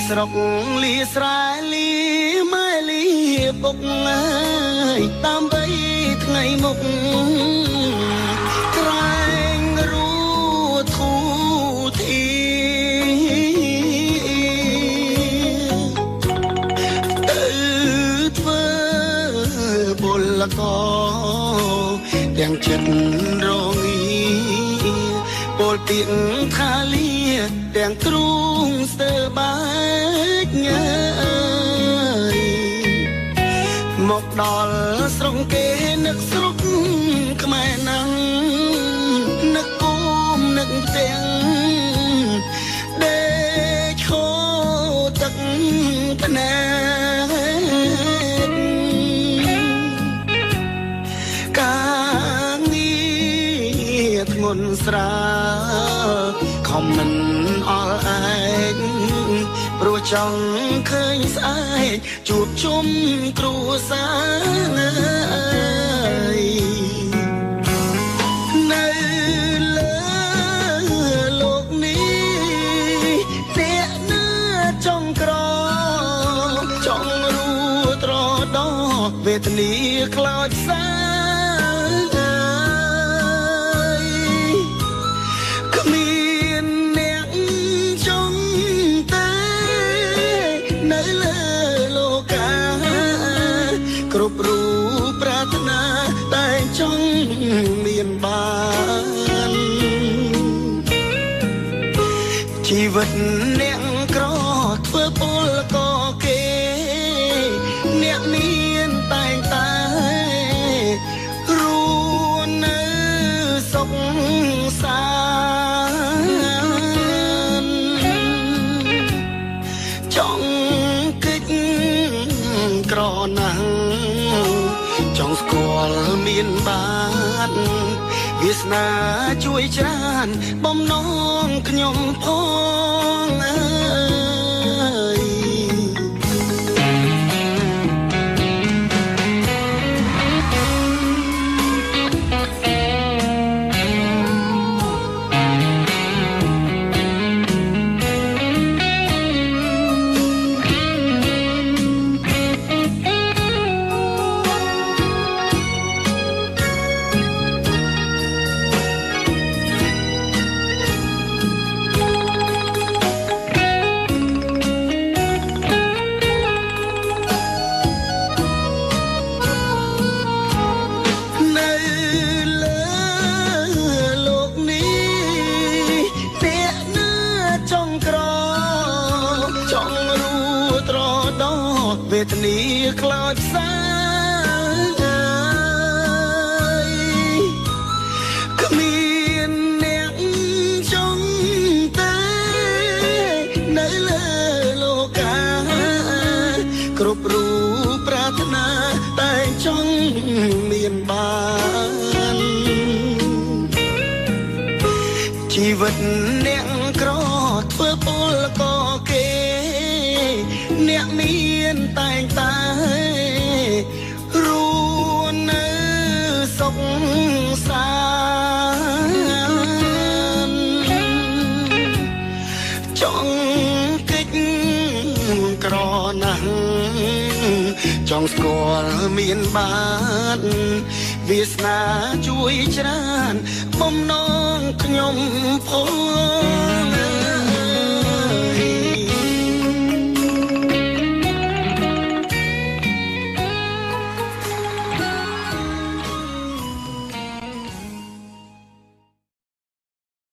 ស្រុកលាស្រែលាម៉ែលាពុកអើយដើម្បីថ្ងៃមុខក្រែងរូធូធីទៅធ្វើពលកទាំងចិត្តរងាពលទៀងថាលាទាំងទ្រូងស្ទើបែកញើយមកដល់ស្រុកគេនឹកស្រុកខ្មែរណាំងនឹកគុំនឹកផ្ទាំងដេកឈោទឹកភ្នែកការងារធ្ងន់ស្រាលខំមិនអល់ឯងព្រោះចង់ឃើញស្អែកជួបជុំគ្រួសារអើយនៅលើលោកនេះអ្នកណាចង់ក្រចង់រួត្រដវេទនាខ្លោចផ្សាគ្មានអ្នកចង់ទេនៅលើលោកាគ្រប់រូបប្រាថ្នាតែចង់មានបានជីវិតអ្នកក្រធ្វើពលកគេអ្នកមានតែងតែរួនៅសុខសាន្តចង់កិច្ចក្រណាស់ចង់ស្គាល់មានបានវាសនាជួយច្រើនបំណងខ្ញុំផងអើយនៅលើលោកនេះអ្នកណាចង់ក្រចង់រួត្រដវេទនាខ្លោចផ្សាគ្មានអ្នកចង់ទេនៅលើលោកាគ្រប់រូបប្រាថ្នាតែចង់មានបានជីវិតអ្នកក្រធ្វើពលកគេអ្នកមានតែងតែរួនៅសុខសាន្តចង់កិច្ចក្រណាស់ចង់ស្គាល់មានបានវាសនាជួយច្រើនបំណងខ្ញុំផង